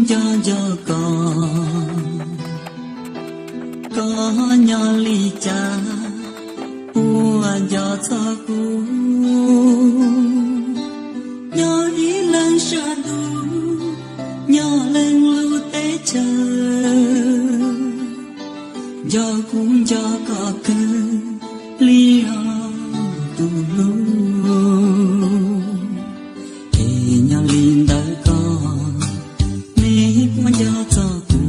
nco nco koj, koj nyob li cas puas nco txog kuv. Nyob ib leeg sab ntuj, nyob leej lub teb chaws, nco kuv nco koj kawg li os tus hlub. Es nyob li ntawd koj, neb puas nco txog kuv?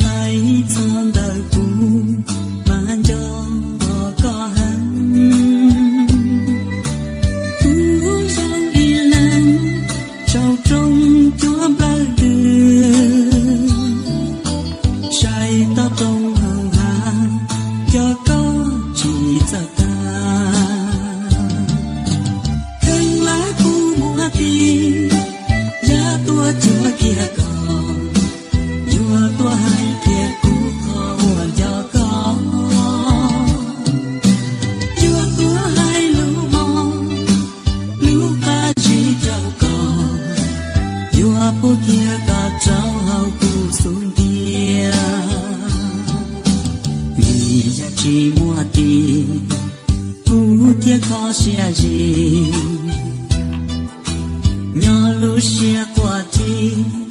Hais txog ntawm kuv mas nco koj heev. Kuv zoo ib leeg saum roob cuab nplawg twg, saib toj roob hauv hav, nco koj tsis txawj tag. Kheev lawv kuv muab tis, yog tuaj cuag kiag koj, yuav tuaj hais kiag kuv qhov uas nco koj, yuav tuaj hais lus mob lub qab zib rau koj, yuav pub kiag koj rau hauv kuv xub ntiag. Vim yog tsis muaj tis, kuv thiaj kho siab zim, nyob lub siab quaj tis.